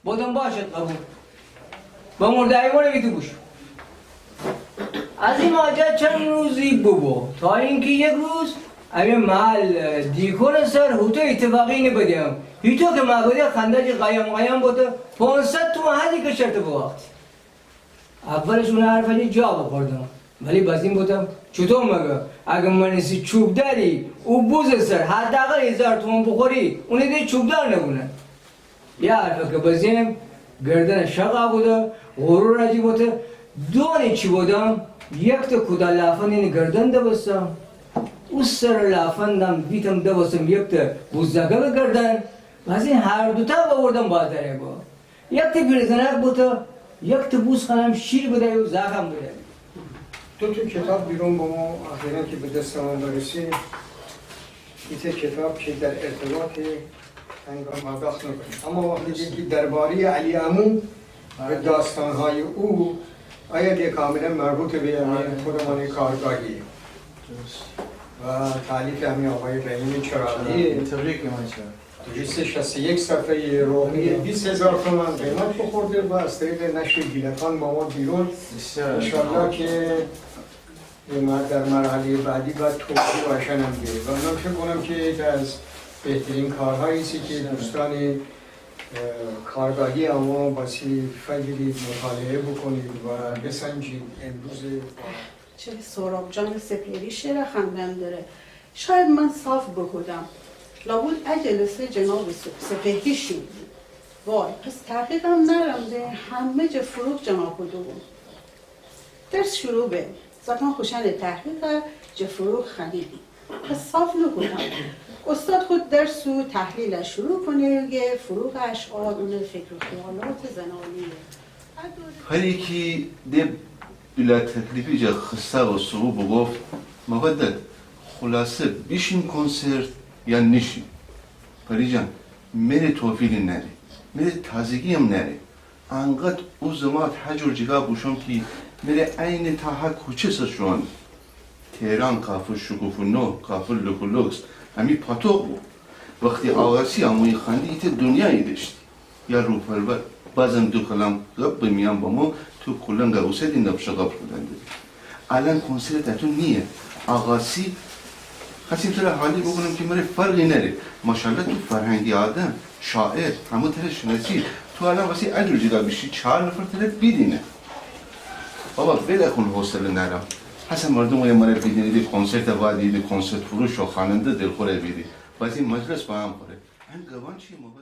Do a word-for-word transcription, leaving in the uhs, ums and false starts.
بودم باشد قبول. بمرده ایوانه بیدی بوشو. از این حاجت چند روزی ببو، تا اینکه یک روز امی محل دیکون سر هوتو اتفاقی اینه بدم. هیتو که ما بده خنده جی قایم قایم بوته، پونصد تومن هدی کشرته بوختی. اولش اون حرفه جی جا بخوردم، ولی بازین بوتم چوتو مگه؟ اگه من ایسی چوبداری او بوز سر حداقل هیزار تومن بخوری، اونه ده چوبدار نگونه. یا حرفه که بزیم گردن شقه بوده، غرور جی بوته. دونی چی بودم، یک تا کودا لافند اینی گردن دبستم، او سر لافندم بیتم دبستم یک تا بوزدگه به گردن، بازین هر دوتا ببردم بازاره گو. یک تا پیرزنک بوته، یک تا بوز خانم شیر بده، یو زاکم بده. دو تا کتاب بیرون بامو اخیراً که به دست ما برسی، ایته کتاب که در ارتباط انگار پرداخت نکنیم. اما وقتی که دربارهٔ علی عمو و داستان‌های او، آیا ده کاملاً مربوط به همین خودمان کارگاهی و تألیف همین آقای رحیم چراغی. تبریک ما چرا. دویست و شصت و یک صفحهٔ رقمی بیست هزار تومن قیمت بخورده و از طریق نشر گیلکان با ما بیرون. بسیار عالی. انشالله که ما در مرحلهٔ بعدی باید توضیح روشنم بیه و من فکر کنم که یکی از بهترین کارهایی است که دوستان، اه، کارگاهی اما باسی فیلی مطالعه بکنید و بسنجید. امروز چه سهراب جان سپهری شعر خندن داره. شاید من صاف بکودم. لابد ا جلسه جناب س-، سپهری شین. وای، پس تحقیقم نرم ده، همه جه فروغ جناب بودو بون. درس شروع به. زاکان خوشأن تحقیق جه فروغ خانیدی. پس صاف نکودم. استاد خود درس و تحلیل شروع کنه، گه فروغ اشعار اونه فکر و خیالات زنانیه. هر یکی ده بلا تکلیفی جا خسته و سقو بگفت: مودت، خلاصه بیشیم کنسرت یا نیشیم؟ پری جان، مره توفیلی نره، مره تازگی هم نره. انقدر او زمات هجور جیگا بوشوم کی مره عین تاها کوچه سر شوان. تهران کافر شکوفه نو، کافر لوکولوکس، همی پاتوق بو. وختی آغاسی امویی خواندی، ایته دنیایی دشتی. یا روپرور، بازم دو کلام گپ به میان بمو، تو کلنگا اوسدی نقش قبل کودن دری. الان کنسرت اتو نیه. آغاسی، خواستیم تره حالی بکونم کی مره فرقی نره. ماشاءالله تو فرهنگی آدم، شاعر، همه تره شناسی. تو الان واستی اجور جیگا بیشی، چهار نفر تره بیدینه. بابا، ول کون، حوصله نرم. هسه مردم اویه مره بیدینیدی، کنسرت وادیدی، کنسرت فروش و خواننده دلخوره بیدی. واستی مجلس به هم خوره. ان گبان چیه بابا؟